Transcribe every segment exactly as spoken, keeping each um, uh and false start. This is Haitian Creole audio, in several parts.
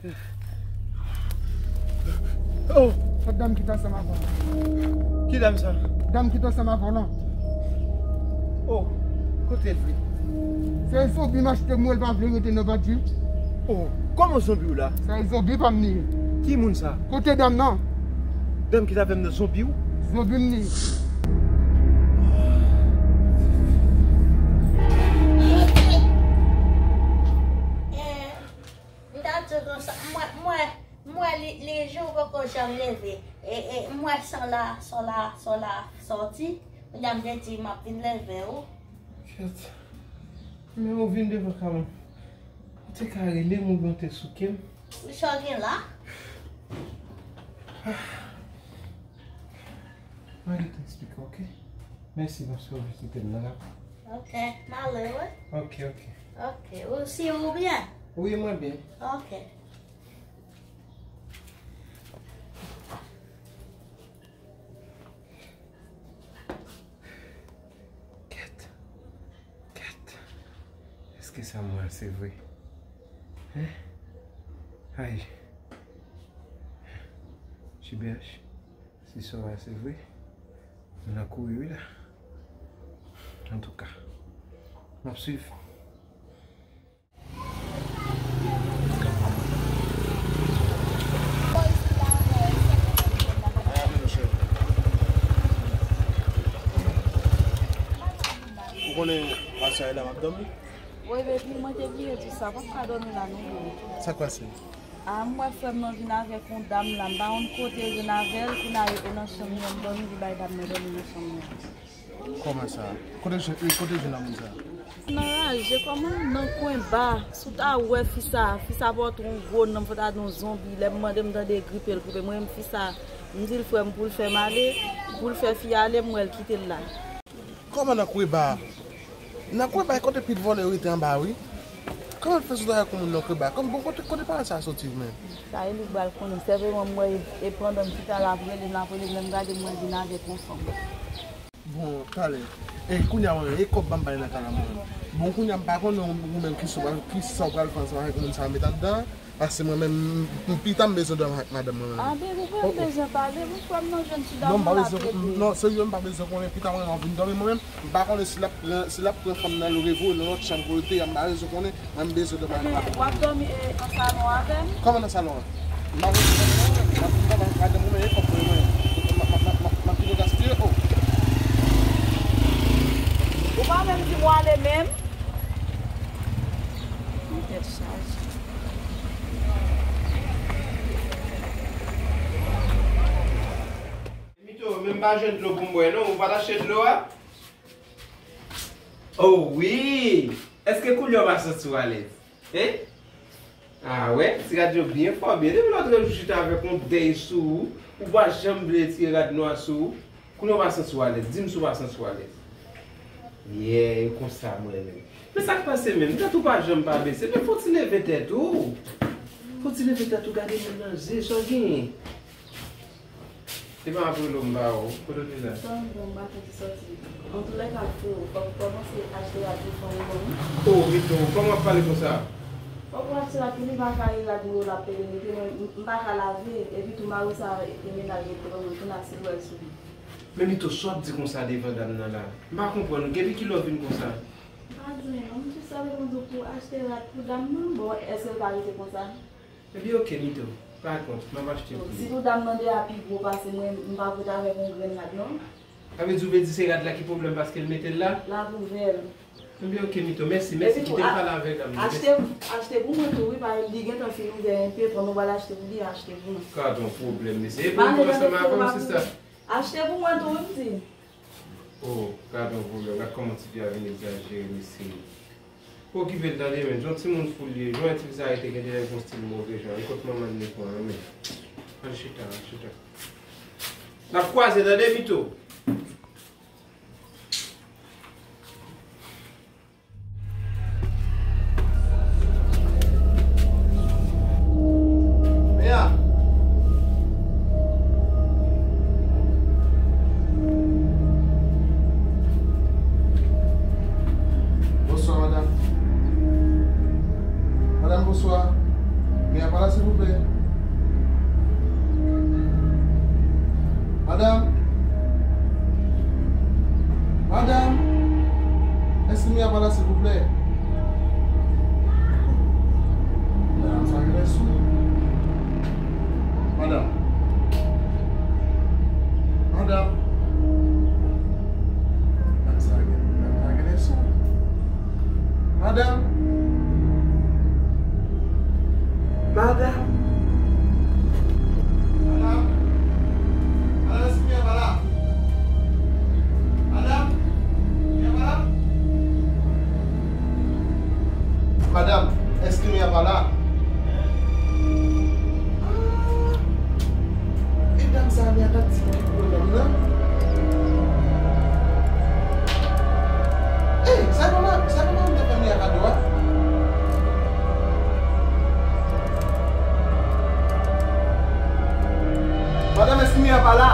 Oh! Sèt dam ki t ansanm avè w. Ki dam sa? Dam ki t ansanm avè w lan. Oh, kote l vre? Se zonbi m achte m wè l pa vle rete nan badji. Oh, kòman zonbi w la? Se zonbi pa m li ye. Ki moun sa? Kote dam nan? Dam ki t avè m nan zonbi w? Zonbi m li ye. M ta di w konsa, mwen, mwen, mwen li, li jou poko janm leve. E, e, mwen san la, san la, san la sòti. Kounya m te di m ap vin leve w. Kèt. Men ou vin devan kay mwen. Ou te ka rele m oubyen ou te souke m. Sa w gen la? Mwen gentan eksplike w, oke? Mèsi paske w vizite m nan la. Oke, m ale wi. Oke, oke. Oke, ou si ou byen? Wi, mwen byen. Oke. Kèt. Kèt. Èske sa m wè a se vre? Hen? Ay. J B H, si sa w wè a se vre, m nan kouri wi la. Antouka, m ap swiv. Ou konnen aswè a la m ap dòmi? Wi, baby, mwen te bliye di sa. W ap ka dòmi la non, baby. Sa k pase? A, m wè frè m nan vin avèk yon dam la. M pa konn kote l vin avè l. Kounye a yo te nan chanm nan, m dòmi, li bay dam nan dòmi nan chanm nan. Kòman sa? Kote, kote jwenn moun sa? Nan raje, kòman? Nan kwen ba. Si w ta wè fi sa, fi sa pote yon gwo nanm, fò ta di yon zonbi. Lè m mande m tande gripe l gripe. Mwen menm fi sa, m di l frè m pou l fè m ale, pou l fè fi a ale, m wè l kite l la. Kòman nan kwen ba? Nan kwen ba, e kote pil vòlè yo rete anba, wi. Kòman l fè sot avèk yon moun nan kwen ba? Kòm, bon, kote, kote pawòl sa a soti menm? Sa e li k ba l konnen. Sèlman m wè e, e pandan m chita l ap rele m, l ap rele m, lè m gade m wè l vin avèk yon fanm. Bon, talè. E kounye a mwen, e kòb ban m bay nan kay la mwen. Bon, kounye a m pa konnen ou, ou menm ki sa w pral, ki sa w pral fè ansanm avèk moun sa a met anndan. Paske mwen menm, m, m, pita m bezwen dòmi ak madanm mwen menm. A, baby, frè m bezwen pale, wi, frè m nan jwenn ti dam nan la, baby. Non, serye, m pa bezwen konnen, pita mwen menm vin dòmi mwen menm. M pa konnen si l ap pran, si l ap pran fanm nan l revoye nan lòt chanm pou l te ye, m pa bezwen konnen, mwen m bezwen dòmi ak madanm mwen. W ap dòmi, e, an salon avè m? Kòman nan salon an? M pa bezwen dòmi non, m ap dòmi ak madanm mwen menm, e kòb mwen menm. M ap, m ap, m ap, m ap, m ap kite w gaspiye, oh. Ou pa menm di m w ale menm? Yon tèt chaje. Mito, men m pa jwenn dlo pou m bwè non, ou pa t achte dlo a? Oh wi! Èske kounye a w pa santi w alèz? Hein? A wè, ti rad yo byen fòme. Depi lòt jou chita avèk yon dèy sou ou, ou pa janm vle retire rad nwa sou ou. Kounye a w pa santi w alèz. Di m si w pa santi w alèz. Yeah, e konsa mwen menm. Men sa k pase menm? Tèt ou pa janm pa bese. Men fò w ti leve tèt ou. Fò w ti leve tèt ou, gade moun nan je, sa w genyen? Epa m ap rele w, m pa wè w. Kote w te la? Tan bon, m pa fè ti sòti. Antoulèka, freo, fòk ou kòmanse achte rad pou fanm ou ban mwen. Oh, Mito, kòman w ap pale konsa? Fòk ou achte rad pou li, pa kare rad mwen yo l ap pere mete mwen, m, m pa ka lave, epi tou mari sa e mennaj mete ban mwen, kounye a si l wè l sou li. Men Mito, sa w ap di konsa devan dam nan la? M pa konprann ou, epi kilè w vin konsa? M pa di anyen non, m jis sèlman di w pou achte rad pou dam nan, bon, èske l ka rete konsa? Ebyen, oke, Mito. Pa kont, m ap achte pou li. Sitou dam nan de a pi gwo pase mwen, m pa pou t avèk yon grenn rad, non. Sa vle di, ou vle di se rad la ki pwoblèm paske l mete l la? L ap ouvè l. Ebyen, oke, Mito, mèsi, mèsi. Kite m pale avèk dam nan. Achte, achte pou mwen tou, wi, paske li gentan fin ouvè enpe, pandan w al achte pou li, achte pou mwen. Gadon pwoblèm, mesye. E pou mwen ansanm avè w, sista. Achte pou mwen tou, wi, m di. Oh, gadon pwoblèm. Gad kòman tifi a vin egzajere, mesye. Okipe l tande, men. Jan timoun fou l ye. Jan tifi sa rete gen de lè gon stil move jan. E kot manman l ye pran, men. Al chita, al chita. N ap kwaze, tande, Mito. Mea. Bonswa, madanm. Madanm, bonswa. Mea pa la? Silvouplè. Madam. Madam. Èske mi ap pale, silvouplè? Madam, sa genlè sou. Madam. Madam. Madam, sa genlè sou. Madam. Madam. Madam. Madam, èske mi ap pale? Madam. Madam. Mi ap pale? Madam, èske mi ap pale? Ah, e dam sa a, mi ap di ki pwoblèm nan. Ey, sa kòman, sa kòman m te fè mi a kado a? Madam, èske mi ap pale?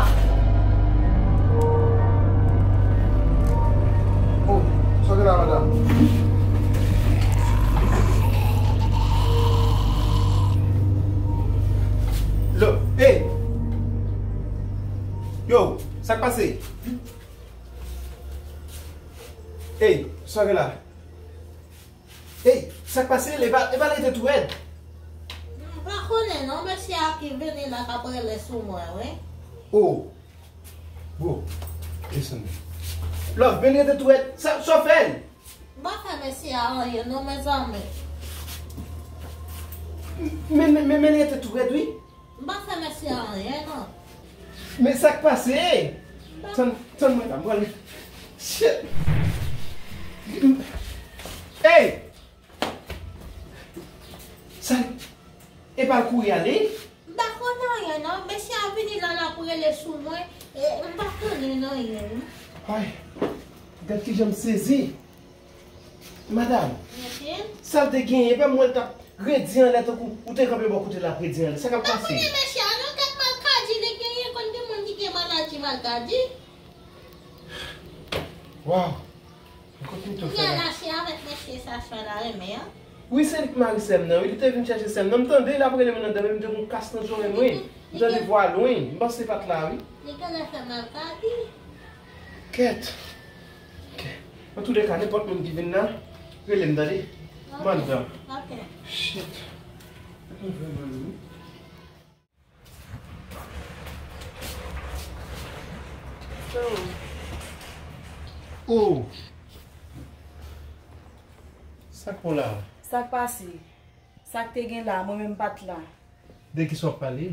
Oh, sa gen la, madam? Lo, ey! Yo, sa k pase? Ey, sa gen la? Ey, sa k pase? Epa, epa l rete tou rèd. M pa konnen non, mesye a ki vini la k ap rele sou mwen, wi. Oh. Bro, desann. Love, men rete tou rèd. Sa, sa w fè l? M pa fè mesye a anyen non, mezanmi. Men, men, men, men rete tou rèd, wi. M pa fè mesye a anyen non. Men sa k pase? Tann, tann mwen la, m pral. Shit. Ey! Sa, e pa l kouri ale? M pa konn anyen non. Mesye a vini la, l ap rele sou mwen. E, m pa konnen anyen non. Ay, gad kijan m sezi. Madam, sa l te genyen, epa m wè l t ap redi anlè tankou ou te kanpe bò kote l ap redi anlè. Sa k ap pase? M pa konnen mesye a non, kèk malkadi li genyen, konn gen moun ki gen maladi malkadi. Waw! Kote m tou fè la? Li al mache avèk mesye sa, sa la renmen an. Wi, se li k mari sè m nan, wi, li te vin chèche sè m nan. M tande l ap rele mwen nan dèyè, men m te gen yon kas nan zòrèy mwen. M tande vwa lwen, m panse se pa t la, wi. Li genlè fè malkadi. Kèt. Ok. Antouleka, nenpòt moun ki vin la, rele m, tande? Ok. M anndan. Ok. Shit. Mwen vrèman lou. Oh. Sa k bon la? Sa k pase? Sa k te gen la, mwen menm m pa t la. De kisa w ap pale?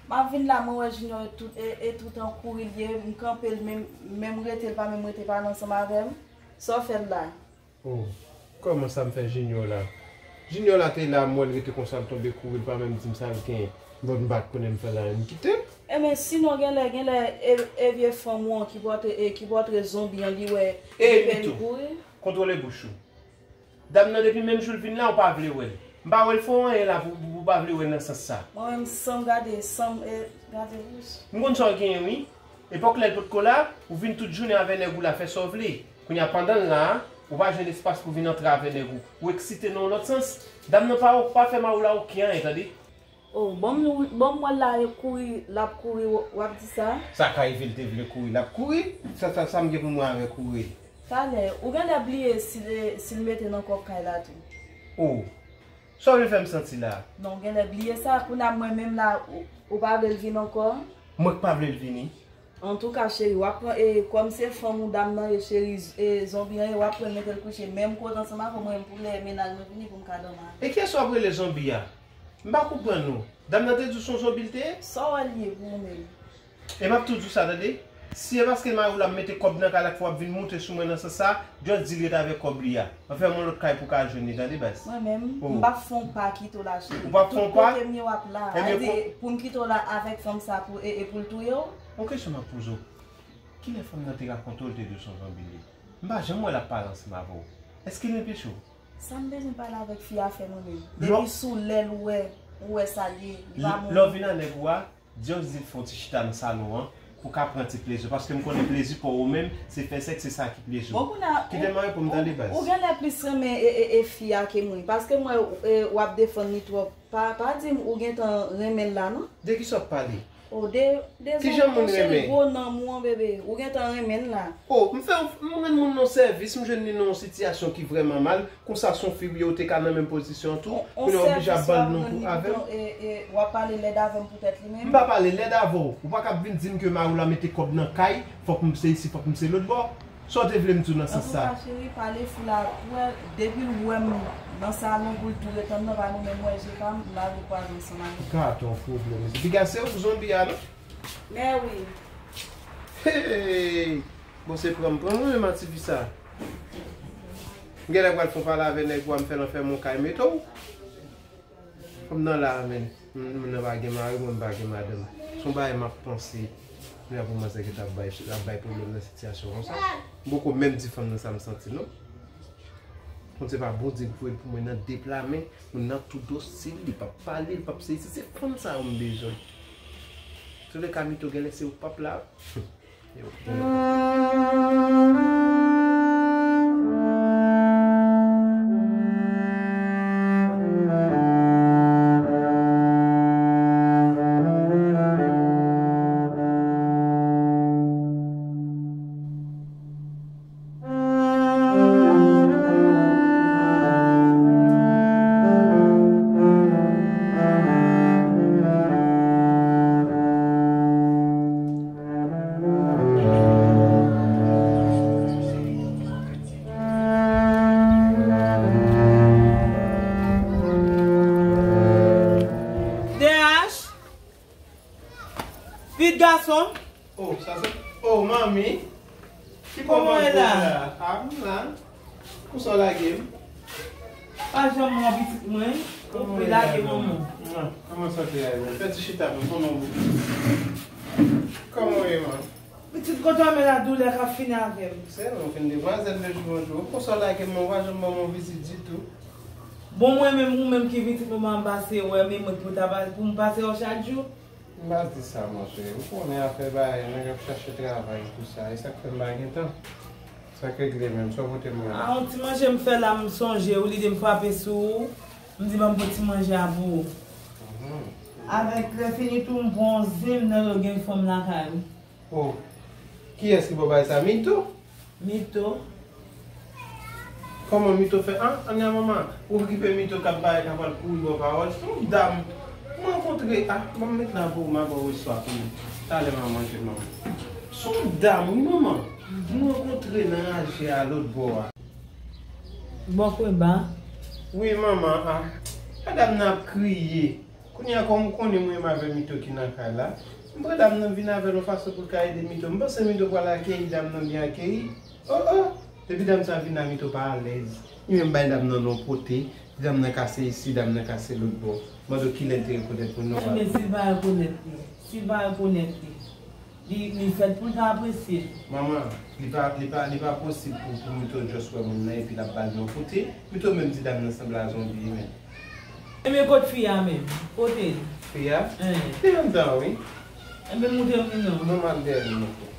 M ap vin la, mwen wè Junior e tout, e, e tout an kouri l ye, m kanpe l, men, men m rete, l pa menm rete pale ansanm avè m. Sa w fè l la? Oh, kòman sa m fè Junior la? Junior la te la, m wè l rete konsa, l tonbe kouri, l pa menm di m sa l genyen. Bon, m pa t konnen m fè l anyen, m kite l. Ebyen, sinon, genlè, genlè, e, e vye fanm ou an ki pote, e ki pote zonbi an, li wè, li pè, li kouri. Kontwole bouch ou. Dam nan depi menm jou l vin la, ou pa vle wè l. M pa wè l fè w anyen la pou, pou, pou w pa vle wè l nan sans sa. Mwen menm san m gade, san m, e, gade wouch. M konn sa w genyen wi. Epòk lè l potko la, ou vin tout jounen avè nèg ou la fè sa w vle. Kounye a pandan l la, ou pa jwenn espas pou vin antre avè nèg ou. Ou eksite nan yon lòt sans. Dam nan pa, pa fè mari w la okenn anyen, tande. Oh, bon, m, bon, m wè l la, e kouri, l ap kouri, w, w ap di sa? Sa ka rive l te vle kouri, l ap kouri. Sa, sa, sa m gen pou mwen avè kouri? Talè, ou genlè bliye si l, si l mete nan kòk kay la tou. Oh, sa w vle fè m santi la? Non, ou genlè bliye sa, kounye a mwen menm la, ou, ou pa vle l vin ankò? Mwen k pa vle l vini? Antouka, cheri, w ap pran, e, kòm se fanm ou dam nan ye, cheri, e, zonbi an ye, w ap pran l mete l kouche menm kote ansanm avè w, mwen menm pou lè mennaj mwen vini pou m ka dòmi avè l. E kiyès w ap rele zonbi a? M pa konprann ou. Dam nan te di w se yon zonbi l te ye? Sa w wè l ye pou ou menm? E m ap tou di w sa, tande. Si se paske mari w la ap mete kòb nan kay la k fè w ap vin moute sou mwen nan sans sa, just di l ret avèk kòb li a. Anfen, yon lòt kay pou w ka jwenn li, tande, baz. Mwen menm, oh, m p ap fè yon pa kite w la, cheri. Ou p ap fè yon pa? Tout kote m ye w ap la. Ebyen, pou m kite w la avèk fanm sa pou, e, e pou l touye w? Yon kesyon m ap poze w. Kilè fanm nan te rakonte w l te di w se yon zonbi l ye? M pa janm wè l ap pale ansanm avè w. Èske l enpeche w? Sa m bezwen pale avèk fi a fè mwen menm? Depi sou lè l ou wè, ou wè sa l ye, li pa mouri. Lè w vin a nèg ou a, just di l fè yon ti chita nan salon an, Ou ka pran ti plezi w, paske m konnen plezi pa w ou menm, se fè sèks, se sa ki plezi w. Bon, kounye a, kite m reponn, tande baz. Ou genlè plis renmen e, e, e fi a ke mwen, paske mwen, e, w ap defann li twòp. Pa, pa di m ou gentan renmen l la, non. De ki sa w ap pale? O, de, de zanmi, yon sèl gwo nanm ou an, bebe. Ou gentan renmen l la. O, m fè yon, m rann moun nan sèvis, m jwenn li nan yon sitiyasyon ki vrèman mal. Konsa se yon fi w ye, ou te ka nan menm pozisyon an tou. Kounye a w oblije ap ban l non pou avè m. E, e, w ap pale lèd avè m poutèt li menm? M pa pale lèd avè w. Ou pa ka ap vin di m ke mari w la mete kòb nan kay, fòk m se isi, fòk m se lòtbò. Sa w te vle m di w nan sans sa? Antouka, cheri, pale fou la. Ou wè, depi l wè m nan salon pou l tou ret anndan, pa nou menm wè je pa m, m pa vle kwaze ansanm avè l. Gad yon pwoblèm, mesye. Piga se ou zonbi a, non? Mè wi. Hey! Bon, se pran m pran mwen menm a ti fi sa. M genlè pral fè yon pale avè nèg ou a, m fè l anfèmen yon kay mete w. Fanm nan la, men. Moun nan pa gen mari, mwen m pa gen madanm. Se yon bagay m ap panse. Kounye a pou manzè ki t ap bay, ap bay pwoblèm nan sitiyasyon konsa. M poko menm di fanm nan sa m santi, non. Konn se pa Bondye ki voye l pou mwen nan de pla men, moun nan tou dosil, li p ap pale, li p ap se isi, se fanm sa yo m bezwen. Touleka, Mito, genlè se ou k p ap la. D H, pitit gason. Oh, sa se. Oh, manmi. Ki bò manmi la? A, m la. Konsa w lage m? Pa janm wè pitit mwen, ou pe lage manman. Kòman sante a ye? Fè ti chita pou kòman w ye? Kòman w ye, man? Pitit, kote w men la, doulè k ap fini avè m. Se ou fin demwazèl de jou an jou. Konsa w lage m, ou pa janm ban m yon vizit ditou. Bon, mwen menm, ou menm ki pitit mwen, m pase wè, men mwen pou ta pa, pou m pase wè w chak jou. M pa di sa, monchè. Ou konnen afè bagay, nèg ap chache travay, tout sa. E sa k fè m pa gen tan. Sa k regle menm, sa w pote mwen la? A, yon ti manje m fè la, m sonje w, lide m frape sou ou. M di ban m pran ti manje a pou ou. Mhm. Avèk lè fini tou, m pran yon zen m nan yo gen fanm lakay ou. Oh, kiyès ki ba w bagay sa? Mito? Mito. Kòman Mito fè? An, an, manman, ou okipe Mito k ap bay, k ap al kouri bò pawòl. Se yon dam m rankontre, a, ban m met la pou ou, m a ba w istwa pou ou. Talè m a manje, manman. Se yon dam, wi, manman. M rankontre nan raje a lòt bò a. Bò Kweba? Wi, manman, a. Madanm nan ap kriye. Kounye a, kòm ou konnen mwen menm avè Mito ki nan kay la, m pran dam nan vin avè l yon fason pou l ka ede Mito. M panse Mito pral akeyi dam nan byen akeyi. Oh, oh! Depi dam sa vin la, Mito pa alèz. Li menm bay dam nan non pote, dam nan kase isi, dam nan kase lòt bò. Mande w kilè l te rekonèt moun nan. Men si l pa rekonèt li, si l pa rekonèt li. Li, li fèt pou l ta apresye l. Manman, li pa, li pa, li pa posib pou, pou Mito just wè moun nan epi l ap ba l non kote. Mito menm di dam nan sanble a zonbi, men. Ebyen, kot fi a menm? Kote l? Fi a? Hein. Li anndan, wi. Ebyen, montre m li non. Manman, al dèyè li, montre.